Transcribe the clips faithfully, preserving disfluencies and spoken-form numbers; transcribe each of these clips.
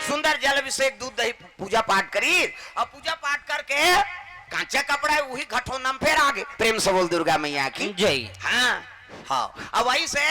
सुंदर जल अभिषेक, दूध दही पूजा पाठ करी, अउ पूजा पाठ करके कांचा कपड़ा हे, उही घटोंदा म फेर आगे। प्रेम से बोल दुर्गा मैया की। जय। हाँ, हाँ। अब वही से,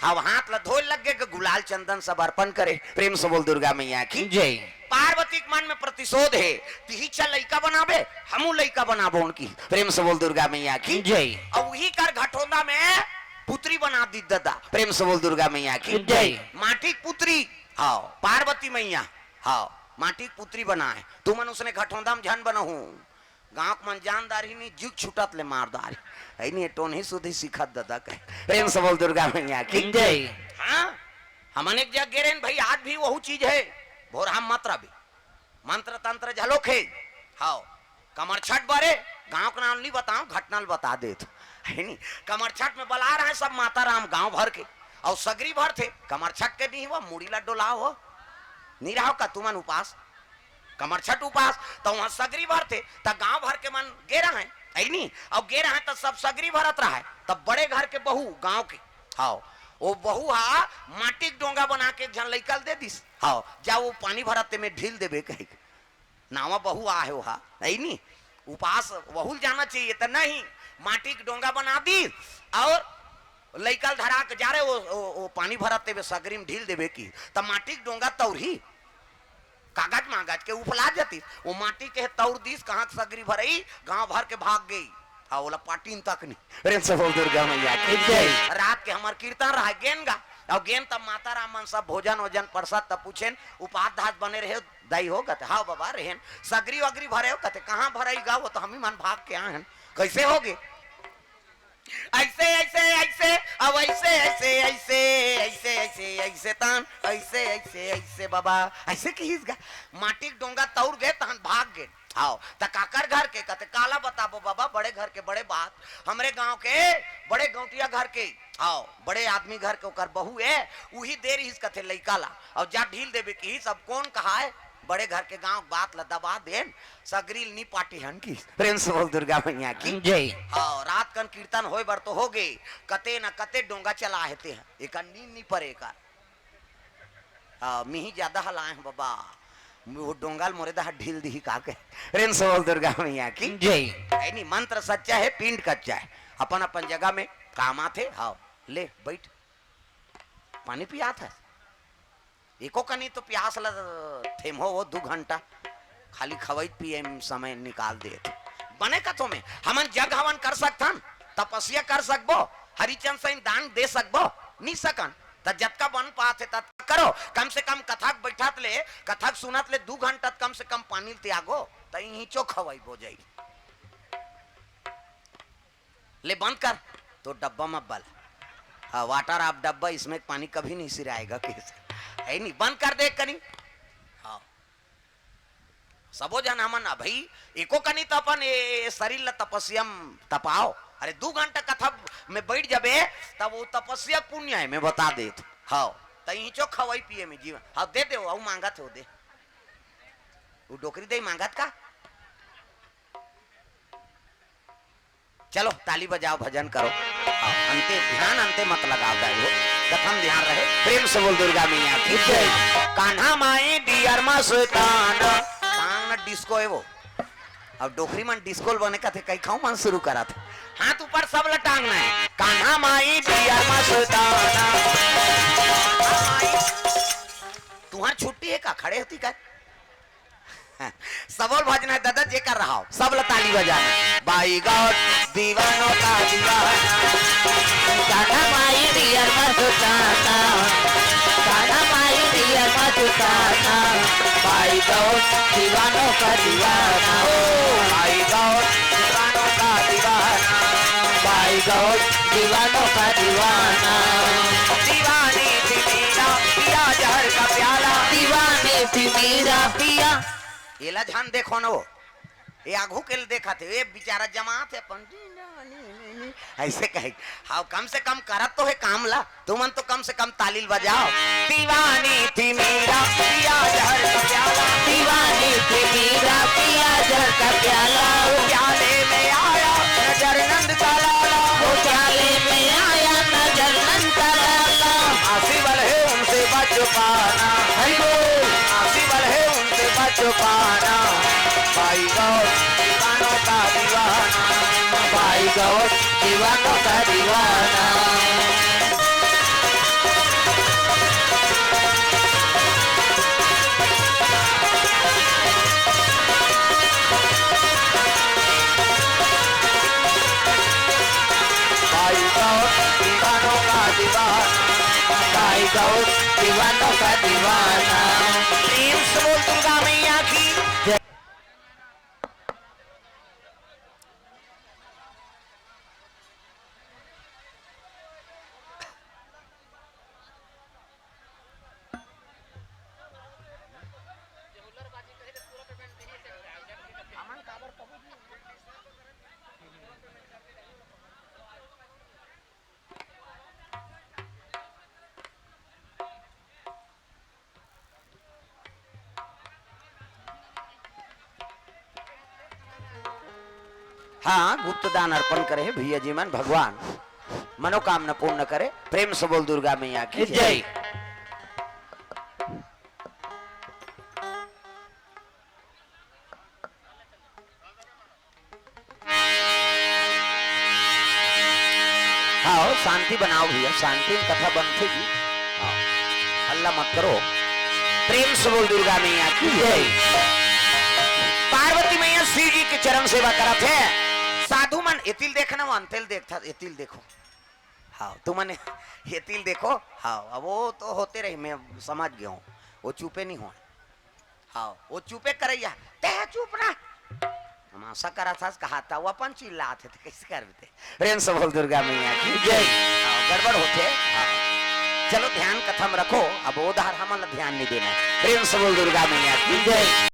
अब हाथ ला धोए लग गे, गुलाल चंदन सब अर्पण करे। प्रेम से बोल दुर्गा मैया की। जय। पार्वती के मन में प्रतिशोध हे, तिही च लइका बनाबे, हमू लइका बनाबो उनकी। प्रेम से बोल दुर्गा मैया की। जय। अउ उही कर घटोंदा में पुत्री बना दी ददा। प्रेम से बोल दुर्गा मैया की। जय। माटी के पुत्री, हाँ, पार्वती मैया, हाँ, माटी के पुत्री बनाए। तुमन उसने घटोंदा में झन बनहू। गांव के मन जान डारही नहीं, जुग छुटत ले मार डारही। है नहीं, टोनही सुधी सिखत ददा कहे। प्रेम से बोल दुर्गा मैया की। जय। हाँ, हमन एक जग गे रहेन भाई, आज भी वहू चीज हे। भोरहा मत रबे। मंत्र तंत्र झलोक हे। हाव, कमरछठ बरे, गांव के नाम नहीं बताओ, घटना ल बता देत। है नी? कमरछठ में बला रहे सब माता राम गांव भर के, अउ सगरी भर थे। कमरछठ के नहीं हुआ, मुड़ी ला डोलाओ हो, नहीं रहो का तुमन उपास? कमरछठ उपास, त वहां सगरी भर थे, त गांव भर के मन गे रहे, है नी? अउ गे रहे त सब सगरी भरत रहे, तब बड़े घर के बहू गांव के, हाव, वो बहू हा माटी के डोंगा बना के एक झन लइका ल दे दिस। हाव, जा वो पानी भरत ते में ढील देबे कहे के। नावा बहू आहे ओहा, है नी? उपास वहू ल जाना चाहिए, त नहीं, माटी के डोंगा बना दी अउ लइका ल धरा के जा रहे, वो, वो, वो पानी भरत ते में सगरी में ढील देबे की, त माटी के डोंगा तौरही, कागज मागज के उफला जतिस, वो माटी के तौर दिस, कहाँ के सगरी भरई, गांव भर के भाग गई। हाँ, ओला पाटिन तक नहीं। प्रेम से बोल दुर्गा मैया की जय। रात के हमर कीर्तन रहा, गेन गा, अउ गेन तब माता राम मन सब भोजन वोजन परसत, तब पूछेन, उपास धास बने रहे दाई हो? कथे, हाँ बाबा रहेन। सगरी वगरी भरे हो? कथे, कहाँ भरई गा, वो तो हम ही मन भाग के आए हन। कैसे होगे? ऐसे, ऐसे, ऐसे, अब ऐसे, ऐसे, ऐसे, ऐसे, ऐसे, ऐसे तान, ऐसे, ऐसे, ऐसे बाबा, ऐसे किहिस गा। माटी के डोंगा तौर गे, तहन भाग गे। हाव, त काकर घर के? कथे, काला बताबो बाबा, बड़े घर के बड़े बात, हमरे गांव के बड़े गौंटिया घर के, हाव, बड़े आदमी घर के ओकर बहू ए, उही दे रहिस कथे लइका ला, अउ जा ढील देबे किहिस, अब कोन कहाय, बड़े घर के गांव के बात ला दबा देन, सगरी ल नी पाटी हन की। प्रेम से बोल दुर्गा मैया की जय। हाव, रात कन कीर्तन होय बर तो होगे, कते न कते डोंगा चला हे ते ह, एकर नींद नी परे एकर। हाँ, मिही ज्यादा हलाए हूँ बाबा, वो डोंगा ल मोरे दहा ढील दिही का के। प्रेम से बोल दुर्गा मैया की जय। है नी, मंत्र सच्चा है, पिंड कच्चा है, अपन अपन जगह में काम आथे। हाँ, ले बैठ, पानी पियात है। एको कनी तो प्यास ल थेमहो वो दू घंटा, खाली खवई पिए में समय निकाल दे। बने कथो में हमन जग हवन कर सकथन, तपस्या कर सकबो, हरिचंद सही दान दे सकबो, नी सकन। त जतका बन पात हे ततका करो, कम से कम कथा के बैठत ले, कथा के सुनत ले दू घंटा त कम से कम पानी ल त्यागो, त इही चो खवई बो जाई। ले बंद कर, तो डब्बा में बल। हाँ, वाटर आप डब्बा, इसमें पानी कभी नहीं सिराएगा कैसे? है नहीं, बंद कर दे कनी। हाँ, सबो जन हमन ना भाई, एको कनी तो अपन ए, ए शरीर ला तपस्या म तपाओ। अरे दू घंटा कथा में बैठ जाबे, तब वो तपस्या पुण्य है, मैं बता देत। हाँ, त इही चो खवाई पिए में जीवन। हाँ, दे दे, वो मांगत हो दे। वो डोकरी दे मांगत का? चलो, ताली बजाओ, भजन करो। हाँ, अंते ध्यान, अंते मत लगाओ दाई हो। कथम ध्यान रहे। प्रेम से बोल दुर्गा मैया की जय। कान्हा माई डियर मस्ताना। पांग न डिस्को है वो। अब डोकरी मन डिस्को बने कथे, कई खाऊ मन शुरू करा थे। हाथ ऊपर सब लटांगना है। कान्हा माई डियर मस्ताना। तुहार छुट्टी है का? खड़े होती का? सबोल भजना है दादा, जेकर रहाव, सब ला ताली बजाना। बाई गॉड, दीवानों का दीवाना। कान्हा माई डियर मस्ताना। कान्हा माई डियर मस्ताना। बाई गॉड, दीवानों का दीवाना। ओ, बाई गॉड, दीवानों का दीवाना। बाई गॉड, दीवानों का दीवाना। दीवानी थी मीरा, पिया जहर का प्याला। दीवानी थी मीरा, पिया। एला झन देखो न वो, ये आघू के ल देखत हे, ये बेचारा जमात हे अपन, ऐसे कहे। हाँ, कम से कम करत तो है काम ला, तुमन तो कम से कम ताली ल बजाओ। दीवानी थी मीरा, पिया जहर का प्याला। दीवानी थी मीरा, पिया जहर का प्याला। वो प्याले में आया नजर नंद का लाला। वो प्याले में आया नजर नंद का लाला। आसी वाले उनसे बच पाना। हरि बोल। आसी वाले छुपाना। भाई गौर दीवानों का दीवाना, भाई गौर दीवानों का दीवाना। भाई गौर दीवानों का दीवाना, भाई गौर दीवानों का दीवाना। प्रेम से बोल दुर्गा मैया की जय। हाँ, गुप्त दान अर्पण करे हे भैया जी मन, भगवान मनोकामना पूर्ण करे। प्रेम से बोल दुर्गा मैया की जय। जय। हाँ, शांति बनाओ भैया, शांति में कथा बनथे जी। हाँ, हल्ला मत करो। प्रेम से बोल दुर्गा मैया की जय। पार्वती मैया शिव जी के चरण सेवा करत हे। साधु मन एतिल देखना, वो अंतेल देखता, एतिल देखो। हाँ, तुमन एतिल देखो। हाँ, अब वो तो होते रही, मैं समझ गया हूँ, वो चुपे नहीं हुआ। हाँ, वो चुपे करैया, ते चुप ना। तमाशा करा था, कहा था, वो अपन चिल्लात हे, तो कैसे कर देते? प्रेम से बोल दुर्गा मैया की जय। हाँ, गड़बड़ होते। हाँ। चलो, ध्यान कथा में रखो, अब वो धार हमन ला ध्यान नहीं देना है। प्रेम से बोल दुर्गा मैया की जय।